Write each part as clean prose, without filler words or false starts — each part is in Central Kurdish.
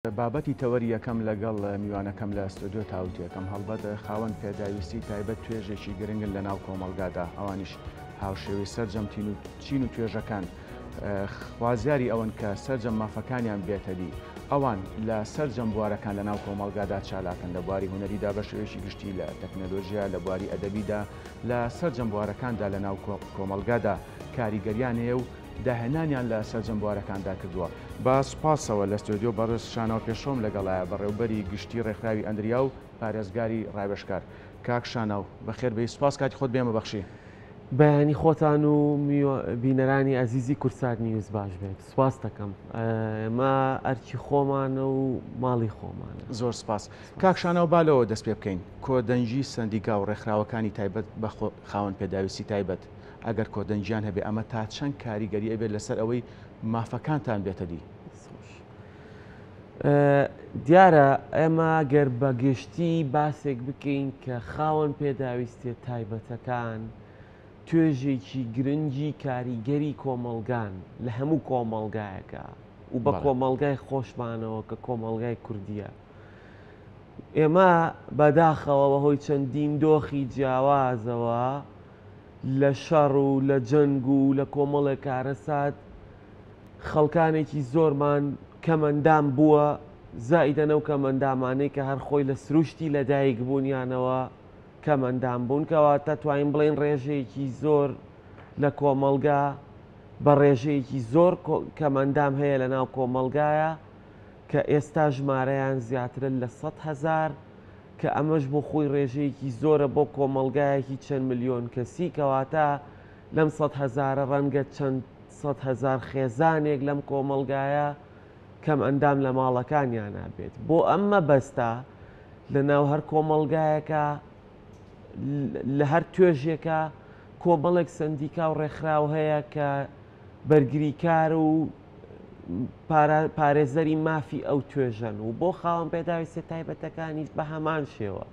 بابەتی تەوەری یەکەم لەگەڵ میوانەکەم لە ستۆدیۆ تاوتوێکەم، هەڵبەت خاوەن پێداویستی تایبەت توێژێکی گرنگن لە ناو کۆمەڵگادا، ئەوانیش هاوشێوەی سەرجەم تین و چین و توێژەکان خوازیاری ئەوەن کە سەرجەم مافەکانیان بێتەدی. ئەوان لە سەرجەم بوارەکان لە ناو کۆمەڵگادا چالاکن، لە بواری هونەریدا بە شێوەیەکی گشتی، لە تەکنەلۆژیا، لە بواری ئەدەبیدا، لە سەرجەم بوارەکاندا لە ناو کۆمەڵگادا کاریگەریان هەیە و داهێنانیان لە سەرجەم بوارەکاندا کردووە. بە سوپاسەوە لە ستۆدیۆ بەڕێز شاناو پێشڕەوم لەگەڵایە، بەڕێوبەری گشتی ڕێکخراوی ئەندریا و پارێزگاری ڕاوێژکار. کاک شاناو بەخێر بێی، سوپاس کاتی خۆت بێمە بەخشی. بەیانی خۆتان و بینەرانی ئەزیزی کوردسات نیوز باش بێت. سوپاست دەکەم. ئێمە ئەرکی خۆمانە و ماڵی خۆمانە. زۆر سوپاس. کاک شاناو با لەوە دەست پێ بکەین، کۆدەنگی سەندیکا و ڕێکخراوەکانی تایبەت بە خاوەن پێداویستی تایبەت، ئەگەر کۆدەنگیان هەبێ ئەمە تا چەند کاریگەری ئەبێت لەسەر ئەوەی مافەکانتان بێتە دی؟ دیارە ئێمە گەر بە گشتی باسێک بکەین کە خاوەن پێداویستیە تایبەتەکان توێژێکی گرنگی کاریگەری کۆمەڵگان لە هەموو کۆمەڵگایەکە و بە کۆمەڵگای خۆشمانەوە کە کۆمەڵگای کوردیە ئێمە بەداخەوە بەهۆی چەندین دۆخی جیاوازەوە لە شەڕ و لە جەنگ و لە کۆمەڵێک کارەسات خەڵکانێکی زۆرمان کەمئەندام بووە، زائیدەن ئەو کەمئەندامانەی کە هەر خۆی لە سروشتی لەدایک بوونیانەوە کەمئەندام بوون، کەواتە توانین بڵێین ڕێژەیەکی زۆر لە کۆمەڵگا بە ڕێژەیەکی زۆر کەمئەندام هەیە لە ناو کۆمەڵگایە کە ئێستا ژمارەیان زیاترە لە 100,000 کە ئەمەش بۆ خۆی ڕێژەیەکی زۆرە بۆ کۆمەڵگایەکی چەند ملیۆن کەسی، کەواتە لەم سەد هەزارە ڕەنگە چەند 100,000 خێزانێک لەم کۆمەڵگایە کەم ئەندام لە ماڵەکانیانا بێت. بۆ ئەم مەبەستە لە ناو هەر کۆمەڵگایەکە لە هەر توێژێکە کۆمەڵێک سەندیکا و ڕێکخراو هەیە کە بەرگریکار و پارێزەری مافی ئەو توێژەن و بۆ خاوەن پێداویستیە تایبەتەکانیش بە هەمان شێوە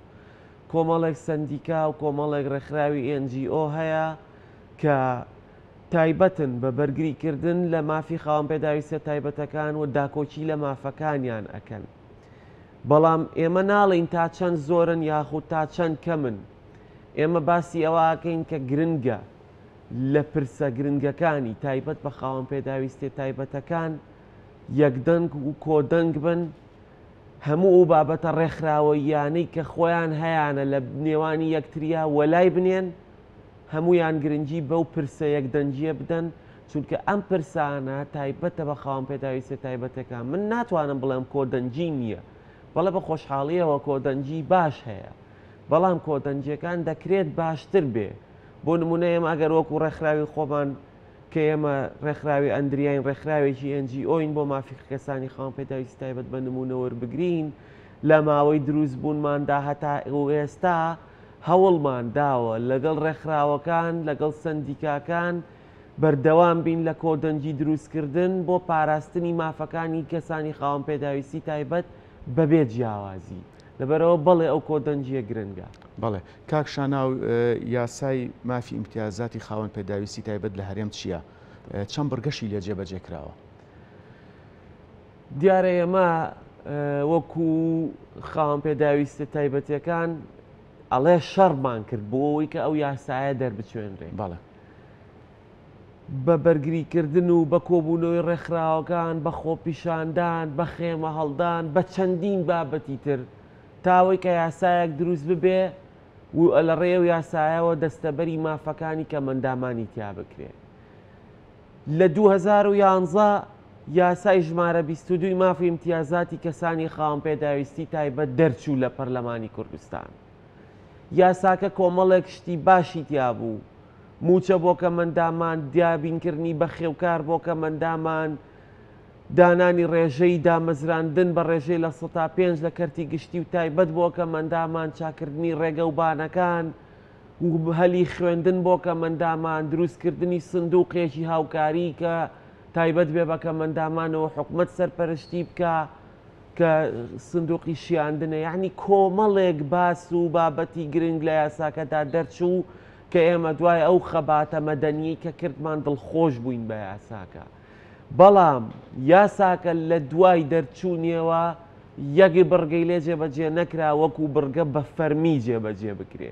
کۆمەڵێک سەندیکا و کۆمەڵێک ڕێکخراوی NGO هەیە کە تایبەتن بە بەرگریکردن لە مافی خاوەن پێداویستیە تایبەتەکان و داکۆکی لە مافەکانیان ئەکەن. بەڵام ئێمە ناڵێین تا چەند زۆرن یاخود تا چەند کەمن. ئێمە باسی ئەوە ئەکەین کە گرنگە لە پرسە گرنگەکانی تایبەت بە خاوەن پێداویستیە تایبەتەکان یەکدەنگ و کۆدەنگ بن، هەموو ئەو بابەتە ڕێکخراوەییانەی کە خۆیان هەیانە لە نێوانی یەکتریا وەلای بنێن، هەموویان گرنگی بەو پرسە یەکدەنگییە بدەن، چونکە ئەم پرسانە تایبەتە بە خاوەن پێداویستیە تایبەتەکان، من ناتوانم بڵێم کۆدەنگی نییە، بەڵێ بە خۆشحاڵییەوە کۆدەنگی باش هەیە، بەڵام کۆدەنگییەکان دەکرێت باشتر بێ، بۆ نموونە ئێمە ئەگەر وەکو ڕێکخراوی خۆمان کە ئێمە ڕێکخراوی ئەندریاین ڕێکخراوێکی NGO ین بۆ مافی کەسانی خاوەن پێداویستی تایبەت بە نموونە وەربگرین لە ماوەی دروست بوونماندا هەتا ئێستا هەوڵمان داوە لەگەڵ ڕێکخراوەکان لەگەڵ سەندیکاکان بەردەوام بین لە کۆدەنگی دروستکردن بۆ پاراستنی مافەکانی کەسانی خاوەن پێداویستی تایبەت بەبێ جیاوازی لەبەرئەوە بەڵێ ئەو کۆدەنگییە گرنگە. بەڵێ کاک شاناو یاسای مافی ئیمتیازاتی خاوەن پێداویستی تایبەت لە هەرێم چییە؟ چەند بڕگەشی لێ جێبەجێ کراوە؟ دیارە ئێمە وەکو خاوەن پێداویستە تایبەتەکان ئەڵێ شەڕمان کرد بۆ ئەوەی کە ئەو یاسایە دەربچوێنرێ. بەڵێ. بە بەرگریکردن و بە کۆبوونەوەی ڕێکخراوەکان، بە خۆپیشاندان، بە خێمە هەڵدان، بە چەندین بابەتی تر تا ئەوەی کە یاسایەک دروست ببێ و لە ڕێی ئەو یاسایەوە دەستەبەری مافەکانی کەمئەندامانی تیا بکرێ. لە 2011 یاسای ژمارە 22 ی مافی ئیمتیازاتی کەسانی خاوەن پێداویستی تایبەت دەرچوو لە پەرلەمانی کوردستان. یاساکە کۆمەڵێک شتی باشی تیا بوو، مووچە بۆ کەمئەندامان، دابینکردنی بەخێوکار بۆ کەمئەندامان، دانانی ڕێژەی دامەزراندن بە ڕێژەی 5% لە کەرتی گشتی و تایبەت بۆ کەمئەندامان، چاککردنی ڕێگە و بانەکان و هەلی خوێندن بۆ کەمئەندامان، دروستکردنی سندوقێکی هاوکاری کە تایبەت بێ بە کەمئەندامانەوە حکومەت سەرپەرشتی بکا کە سندوقی شیاندنە، یەعنی کۆمەڵێک باس و بابەتی گرنگ لە یاساکەدا دەرچوو کە ئێمە دوای ئەو خەباتە مەدەنیەی کە کردمان دڵخۆش بووین بە یاساکە. بەڵام یاساکە لە دوای دەرچوونیەوە یەک بڕگەی لێ جێبەجێ نەکرا وەکو بڕگە بە فەرمی جێبەجێ بکرێ.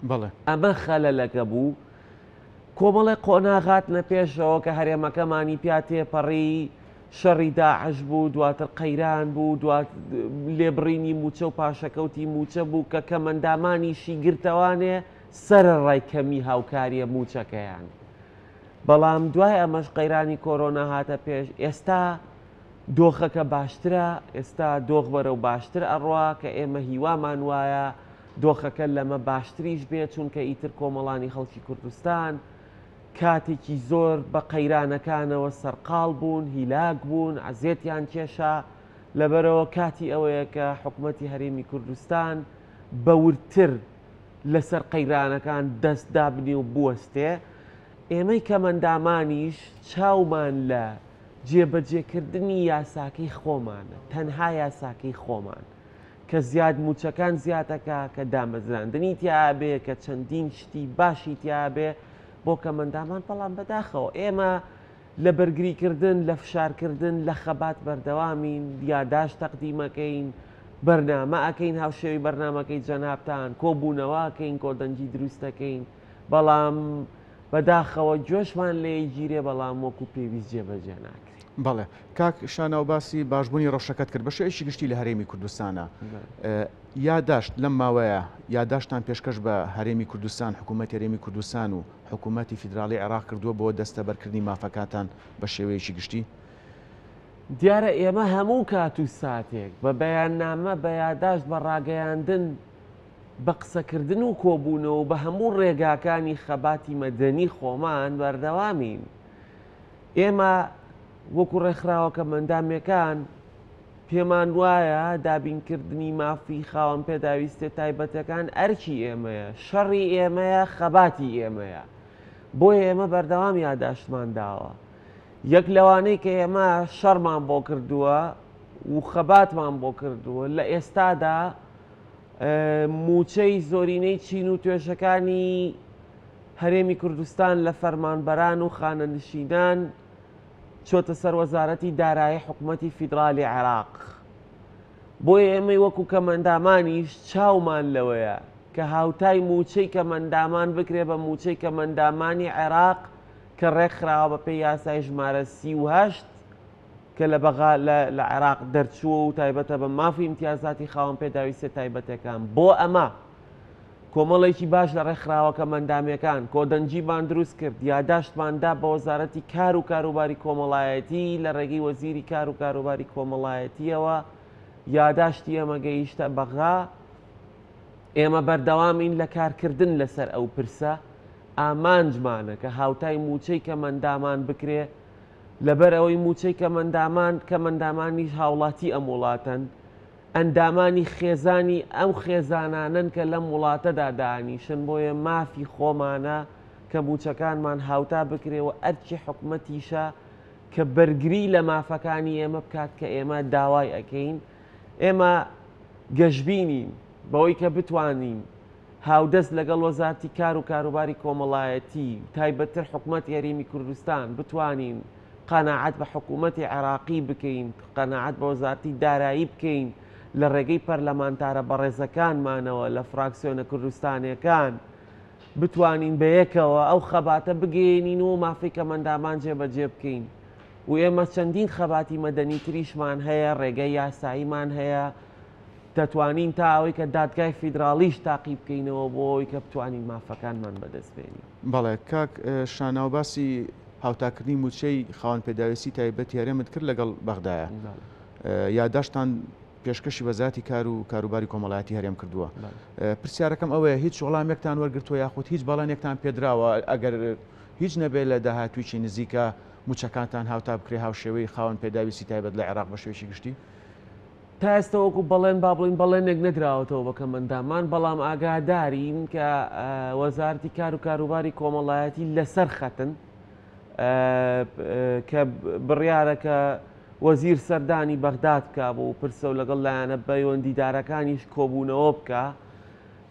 بەڵێ. ئەمە خەلەلەکە بوو. کۆمەڵێک قۆناغ هاتنە پێشەوە کە هەرێمەکەمانی پیا تێپەڕی، شەڕی داعش بوو، دواتر قەیران بوو، دوات لێبڕینی مووچە و پاشەکەوتی مووچە بوو کە کەمەندامانیشی گرتەوانێ سەرەڕای کەمی هاوکارییە مووچەکەیان. بەڵام دوای ئەمەش قەیرانی کۆرۆنا هاتە پێش، ئێستا دۆخەکە باشترە، ئێستا دۆخ بەرەو باشتر ئەڕوا کە ئێمە هیوامان وایە دۆخەکە لەمە باشتریش بێت، چونکە ئیتر کۆمەڵانی خەڵکی کوردستان کاتێکی زۆر بە قەیرانەکانەوە سەرقاڵ بوون، هیلاک بوون، عەزێتیان کێشا، لەبەرئەوە کاتی ئەوەیە کە حکومەتی هەرێمی کوردستان بە وردتر لەسەر قەیرانەکان دەست دابنێ و بوەستێ، ئێمەی کەمئەندامانیش چاومان لە جێبەجێکردنی یاساکەی خۆمانە، تەنها یاساکەی خۆمان. کە زیاد مووچەکان زیاد ئەکا، کە دامەزراندنی تیا بێ، کە چەندین شتی باشی تیا بێ بۆ کەمەندامان، بەڵام بەداخەوە ئێمە لە بەرگریکردن، لە فشارکردن، لە خەبات بەردەوامین، یاداشت تەقدیمەکەین، بەرنامە ئەکەین هاوشێوەی بەرنامەکەی جەنابتان، کۆبوونەوە ئەکەین، کۆدەنگی دروست ئەکەین، بەڵام بەداخەوە گوێشمان لێ گیرێ بەڵام وەکو پێویست جێبەجێ ناکرێ. بەڵێ کاک شاناو باسی باشبوونی ڕەوشەکەت کرد بە شێوەیەکی گشتی لە هەرێمی کوردستانە یاداشت لەم ماوەیە یاداشتان پێشکەش بە هەرێمی کوردستان حکوومەت هەرێمی کوردستان و حکوومەتی فیدراڵی عێراق کردووە بۆ دەستەبەرکردنی مافەکانتان بە شێوەیەکی گشتی؟ دیارە ئێمە هەموو کات و ساتێک بە بەیاننامە بە یاداشت بە ڕاگەیاندن بە قسەکردن و کۆبوونەوە و بە هەموو ڕێگاکانی خەباتی مەدەنی خۆمان بەردەوامین. ئێمە وەکو ڕێکخراوە کەمئەندامێکان پێمان وایە دابینکردنی مافی خاوەن پێداویستیە تایبەتەکان ئەرکی ئێمەیە، شەڕی ئێمەیە، خەباتی ئێمەیە. بۆیە ئێمە بەردەوام یاداشتمان داوە. یەک لەوانەی کە ئێمە شەڕمان بۆ کردووە و خەباتمان بۆ کردووە لە ئێستادا مووچەی زۆرینەی چین و توێژەکانی هەرێمی کوردستان لە فەرمانبەران و خانەنشینان چۆتە سەر وەزارەتی دارایی حکومەتی فیدرالی عێراق. بۆیە ئێمەی وەکو کەمئەندامانیش چاومان لەوەیە کە هاوتای مووچەی کەمئەندامان بکرێ بە مووچەی کەمئەندامانی عێراق کە ڕێکخراوە بەپێی یاسای ژمارە 38 کە لە بەغا لە عێراق دەرچووە و تایبەتە بە مافی ئیمتیازاتی خاوەن پێداویستیە تایبەتەکان. بۆ ئەمە کۆمەڵێکی باش لە ڕێکخراوە کەمئەندامیەکان کۆدەنگیمان دروست کرد، یاداشتمان دا بە وەزارەتی کار و کاروباری کۆمەڵایەتی لە ڕێگەی وەزیری کار و کاروباری کۆمەڵایەتیەوە یاداشتی ئێمە گەیشتە بەغا. ئێمە بەردەوامین لە کارکردن لەسەر ئەو پرسە، ئامانجمانە کە هاوتای مووچەی کەمئەندامان بکرێ، لەبەر ئەوەی مووچەی کەمئەندامان، کەمئەندامانیش هاوڵاتی ئەم وڵاتەن، ئەندامانی خێزانی ئەم خێزانانەن کە لەم وڵاتەدا دانیشن، بۆیە مافی خۆمانە کە مووچەکانمان هاوتا بکرێ و ئەرکی حکومەتیشە کە بەرگری لە مافەکانی ئێمە بکات کە ئێمە داوای ئەکەین. ئێمە گەشبینین بەوەی کە بتوانین هاودەست لەگەڵ وەزارتی کار و کاروباری کۆمەڵایەتی و تایبەتتر حکومەتی هەرێمی کوردستان بتوانین قەناعەت بە حکوومەتی عێراقی بکەین، قەناعەت بە وەزارەتی دارایی بکەین لە ڕێگەی پەرلەمانتارە بەڕێزەکانمانەوە لە فراکسیۆنە کوردستانیەکان بتوانین بەیەکەوە ئەو خەباتە بگەیەنین و مافی کەمەندامان جێبەجێ بکەین و ئێمە چەندین خەباتی مەدەنی تریشمان هەیە، ڕێگەی یاساییمان هەیە، دەتوانین تا ئەوەی کە دادگای فیدراڵیش تاقی بکەینەوە بۆ ئەوەی کە بتوانین مافەکانمان بەدەست بێنین. بەڵێ کاک شاناو باسی هاوتاکردنی مووچەی خاوەن پێداویستی تایبەتی هەرێمت کرد لەگەڵ بەغدایە یاداشتان پێشکەشی وەزارەتی کار و کاروباری کۆمەڵایەتی هەرێم کردووە پرسیارەکەم ئەوەیە هیچ وەڵامێکتان وەرگرتووە یاخود هیچ بەڵێنێکتان پێدراوە ئەگەر هیچ نەبێت لە داهاتوویی نزیکە مووچەکانتان هاوتا بکرێ هاوشێوەی خاوەن پێداویستی تایبەت لە عێراق بە شێوەیەکی گشتی؟ تا ئێستا وەکو بەڵێن با بڵێین بەڵێنێک نەدراوەتەوە بە کەمئەندامان، بەڵام ئاگادارین کە وەزارەتی کار و کاروباری کۆمەڵایەتی لەسەر خەتن کە بڕیارە کە وەزیر سەردانی بەغداد بکا بۆ پرسە و لەگەڵ لایەنە پەیوەندیدارەکانیش کۆبوونەوە بکا.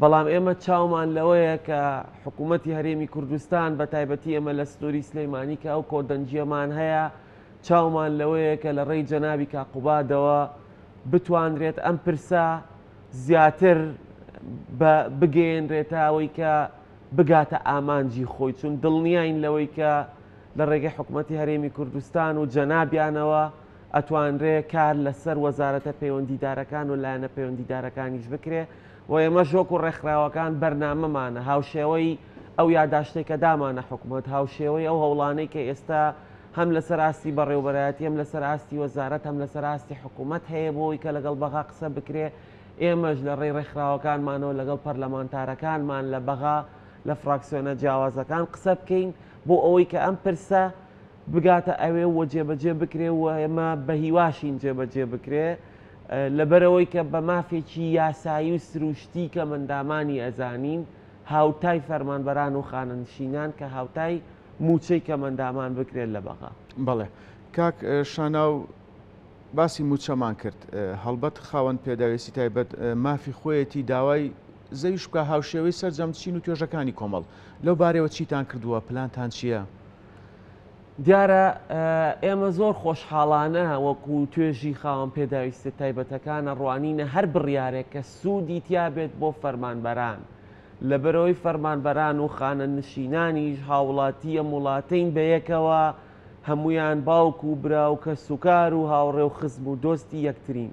بەڵام ئێمە چاومان لەوەیە کە حکوومەتی هەرێمی کوردستان بە تایبەتی ئێمە لە سنووری سلەیمانی کە ئەو کۆدەنگییەمان هەیە، چاومان لەوەیە کە لە ڕێی جەنابی کاک قوبادەوە بتوانرێت ئەم پرسە زیاتر بە بگەیەنرێتە ئەوەی کە بگاتە ئامانجی خۆی چون دڵنیاین لەوەی کە لە ڕێگەی حکوومەتی هەرێمی کوردستان و جەنابیانەوە ئەتوانرێ کار لەسەر وەزارەتە پەیوەندیدارەکان و لایەنە پەیوەندیدارەکانیش بکرێ و ئێمەش وەکو ڕێکخراوەکان بەرنامەمانە هاوشێوەی ئەو یاداشتەی کە دامانە حکومەت، هاوشێوەی ئەو هەوڵانەی کە ئێستا هەم لەسەر ئاستی بەڕێوبەرایەتی هەم لەسەر ئاستی وەزارەت هەم لەسەر ئاستی حکومەت هەیە بۆ ئەوەی کە لەگەڵ بەغا قسە بکرێ، ئێمەش لە ڕێی ڕێکخراوەکانمانەوە لەگەڵ پەرلەمانتارەکانمان لە بەغا لە فراکسیۆنە جیاوازەکان قسە بکەین بۆ ئەوەی کە ئەم پرسە بگاتە ئەوێ و جێبەجێ بکرێ و ئێمە بە هیواشین جێبەجێ بکرێ لەبەرئەوەی کە بە مافێکی یاسایی و سروشتی کەمئەندامانی ئەزانین هاوتای فەرمانبەران و خانەنشینان کە هاوتای مووچەی کەمئەندامان بکرێت لە بەغا. بەڵێ کاک شاناو باسی مووچەمان کرد، هەڵبەت خاوەن پێداویستی تایبەت مافی خۆیەتی داوای زەویش بکا هاوشێوەی سەرجەم چین و توێژەکانی کۆمەڵ، لەو بارەیەوە چیتان کردووە، پلانتان چییە؟ دیارە ئێمە زۆر خۆشحاڵانە وەکو توێژی خاوەن پێداویستیە تایبەتەکان ئەڕوانینە هەر بڕیارێک کە سوودی تیا بێت بۆ فەرمانبەران، لەبەرئەوەی فەرمانبەران و خانەنشینانیش هاوڵاتی ئەم وڵاتەین بەیەکەوە هەموویان باوک و برا و کەسوکار و هاوڕێ و خزم و دۆستی یەکترین.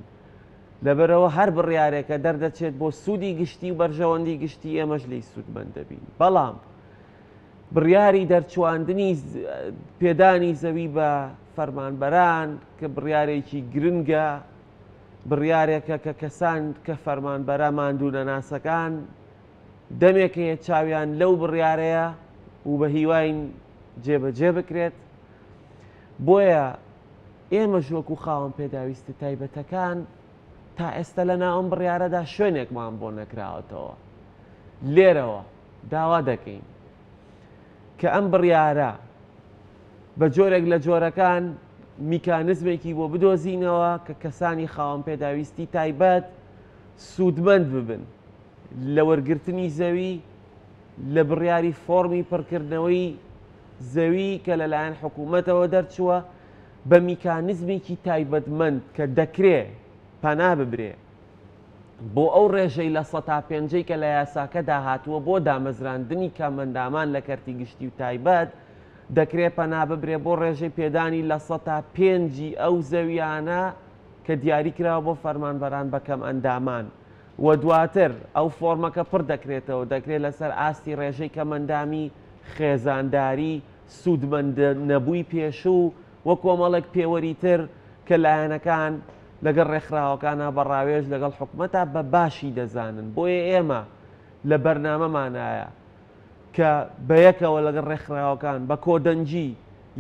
لەبەرئەوە هەر بڕیارێک کە دەردەچێت بۆ سوودی گشتی و بەرژەوەندی گشتی ئێمەش لێی سوودمەند دەبین. بەڵام بڕیاری دەرچواندنی پێدانی زەوی بە فەرمانبەران کە بڕیارێکی گرنگە، بڕیارێکە کە کەسان کە فەرمانبەرە ماندوونەناسەکان دەمێک هەیە چاویان لەو بڕیارەیە و بە هیواین جێبەجێ بکرێت. بۆیە ئێمەش وەکو خاوەن پێداویستە تایبەتەکان تا ئێستا لە ناو ئەم بڕیارەدا شوێنێکمان بۆ نەکراوەتەوە. لێرەوە داوا دەکەین کە ئەم بڕیارە بە جۆرێک لە جۆرەکان میکانزمێکی بۆ بدۆزینەوە کە کەسانی خاوەن پێداویستی تایبەت سوودمەند ببن لە وەرگرتنی زەوی لە بڕیاری فۆڕمی پڕکردنەوەی زەوی کە لەلایەن حکوومەتەوە دەرچووە بە میکانزمێکی تایبەتمەند کە دەکرێ پەنا ببرێ بۆ ئەو ڕێژەی لە سەتا پێنجەی کە لە یاساکەدا هاتووە بۆ دامەزراندنی کەمئەندامان لە کەرتی گشتی و تایبەت، دەکرێ پەنا ببرێ بۆ ڕێژەی پێدانی لە سەتا پێنجی ئەو زەویانە کە دیاری کراوە بۆ فەرمانبەران بە کەمئەندامان و دواتر ئەو فۆرمەکە پڕ دەکرێتەوە دەکرێ لەسەر ئاستی ڕێژەی کەمئەندامی خێزانداری سوودمەندنەبووی پێشوو و کۆمەڵێک پێوەری تر کە لایەنەکان لەگەڵ ڕێکخراوەکانا بە ڕاوێژ لەگەڵ حکومەتا بە باشی دەزانن بۆیە ئێمە لە بەرنامەمانایە کە بەیەکەوە لەگەڵ ڕێکخراوەکان بە کۆدەنگی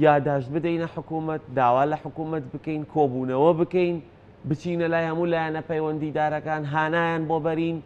یاداشت بدەینە حکومەت داوا لە حکومەت بکەین کۆبوونەوە بکەین بچینە لای هەموو لایەنە پەیوەندیدارەکان هانایان بۆ بەرین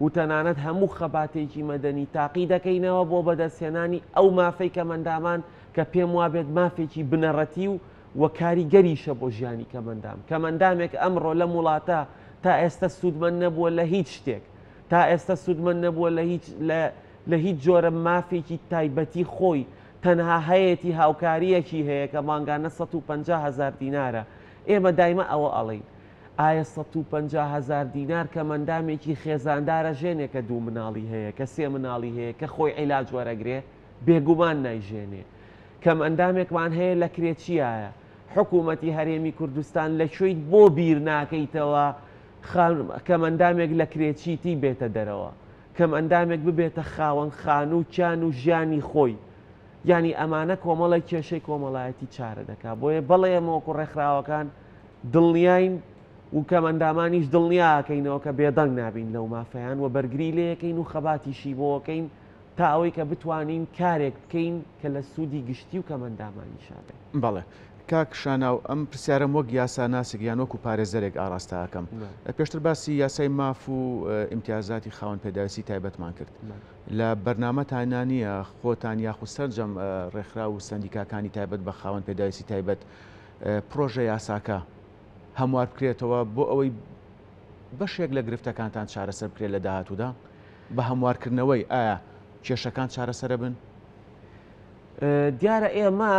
و تەنانەت هەموو خەباتێکی مەدەنی تاقی دەکەینەوە بۆ بەدەستهێنانی ئەو مافەی کەمەندامان کە پێم وابێت مافێکی بنەڕەتی و و کاریگەریشە بۆ ژیانی کەمەندام. کەمەندامێک ئەمڕۆ لەم وڵاتە تا ئێستا سوودمەند نەبووە لە هیچ شتێک. تا ئێستا سوودمەند نەبووە لە هیچ لە لە هیچ جۆرە مافێکی تایبەتی خۆی. تەنها هەیەتی هاوکارییەکی هەیە کە مانگانە 150 هەزار دینارە. ئێمە دایمە ئەوە ئەڵێین. ئایا 150 هەزار دینار کەمەندامێکی خێزاندارە ژێنێ کە دوو مناڵی هەیە، کە سێ مناڵی هەیە، کە خۆی عیلاج وەرەگرێ؟ بێگومان نایژێنێ. کەمئەندامێکمان هەیە لە کرێچیایە. حکوومەتی هەرێمی کوردستان لە کوێیت بۆ بیر ناکەیتەوە کەمئەندامێک لە کرێچیتی بێتە دەرەوە؟ کەمئەندامێک ببێتە خاوەن خانوو کیان و ژیانی خۆی. یانی ئەمانە کۆمەڵێک کێشەی کۆمەڵایەتی چارە دەکا. بۆیە بەڵێ ئێمە وەکوو ڕێکخراوەکان دڵنیاین و کەمئەندامانیش دڵنیا ئەکەینەوە کە بێدەنگ نابین لەو مافەیان و بەرگری لێ ئەکەین و خەباتیشی بۆ ئەکەین تا ئەوەی کە بتوانین کارێک بکەین کە لە سوودی گشتی و کەمئەندامانیشا بێ. بەڵێ. کاک شاناو ئەم پرسیارەم وەک یاساناسێک یان وەکو پارێزەرێک ئاڕاستە ئەکەم. پێشتر باسی یاسای ماف و ئیمتیازاتی خاوەن پێداویستی تایبەتمان کرد. لە بەرنامەتانا نییە خۆتان یاخود سەرجەم ڕێکخراو و سەندیکاکانی تایبەت بە خاوەن پێداویستی تایبەت پرۆژە یاساکە هەموار بکرێتەوە بۆ ئەوەی بەشێک لە گرفتەکانتان چارەسەر بکرێت لە داهاتوودا؟ بە هەموارکردنەوەی ئایا کێشەکان چارەسەرەبن؟ دیارە ئێمە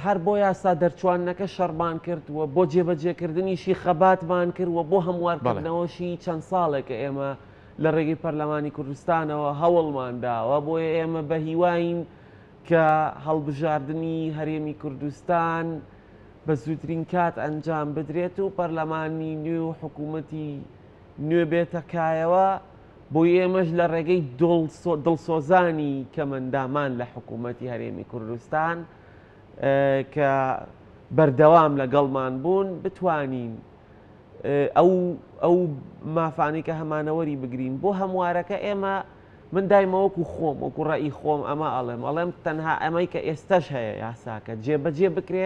هەر بۆ یاسا دەرچواندنەکە شەڕمان کرد و بۆ جێبەجێکردنیشی خەباتمان کرد و بۆ هەموارکردنەوەشی چەند ساڵێکە ئێمە لە ڕێگەی پەرلەمانی کوردستانەوە هەوڵمان داوە، بۆیە ئێمە بە هیواین کە هەڵبژاردنی هەرێمی کوردستان بە زووترین کات ئەنجام بدرێت و پەرلەمانی نوێ و حکوومەتی نوێ بێتە کایەوە، بۆی ئێمەش لە ڕێگەی دڵسۆزانی کەمەندامان لە حکوومەتی هەرێمی کوردستان کە بەردەوام لەگەڵمان بوون بتوانین ئەو ئەو مافانەی کە هەمانە وەری بگرین بۆ هەموارەکە ئێمە من دایمە وەکو خۆم وەکو ڕئی خۆم ئەمە ئەڵێم ئەڵێم تەنها ئەمەی کە ئێستاش هەیە یاساکە جێبەجێ بکرێ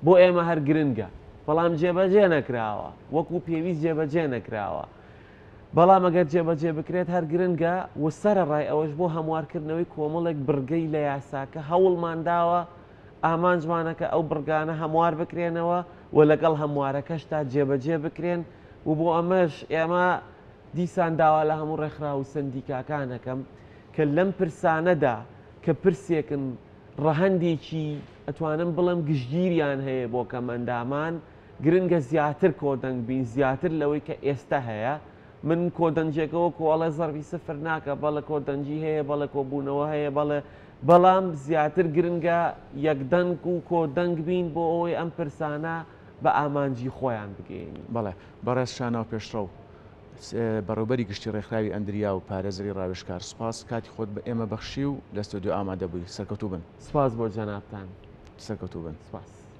بۆ ئێمە هەر گرنگە بەڵام جێبەجێ نەکراوە وەکو پێویست جێبەجێ نەکراوە بەڵام ئەگەر جێبەجێ بکرێت هەر گرنگە و سەرەڕای ئەوەش بۆ هەموارکردنەوەی کۆمەڵێک بڕگەی لە یاساکە هەوڵمان داوە ئامانجمانە کە ئەو بڕگانە هەموار بکرێنەوە و لەگەڵ هەموارەکەشدا جێبەجێ بکرێن و بۆ ئەمەش ئێمە دیسان داوا لە هەموو ڕێکخراو و سەندیکاکان ئەکەم کە لەم پرسانەدا کە پرسێکن ڕەهەندێکی ئەتوانم بڵێم گشتگیریان هەیە بۆ کەمئەندامان گرنگە زیاتر کۆدەنگ بین زیاتر لەوەی کە ئێستا هەیە من کۆدەنگێکە وەکو ئەڵێ زەربی سفر ناکە بەڵێ کۆدەنگی هەیە بەڵێ کۆبوونەوە هەیە بەڵێ بەڵام زیاتر گرنگە یەکدەنگ و کۆدەنگ بین بۆ ئەوەی ئەم پرسانە بە ئامانجی خۆیان بگەیەنین. بەڵێ بەڕێز شاناو پێشڕەو، بەڕێوبەری گشتی ڕێکخراوی ئەندریا و پارێزەری ڕاوێژکار، سوپاس کاتی خۆت بە ئێمە بەخشی و لە ستۆدیۆ ئامادە بووی. سەرکەوتوو بن. سوپاس بۆ جەنابتان. سەرکەوتوو بن. سوپاس.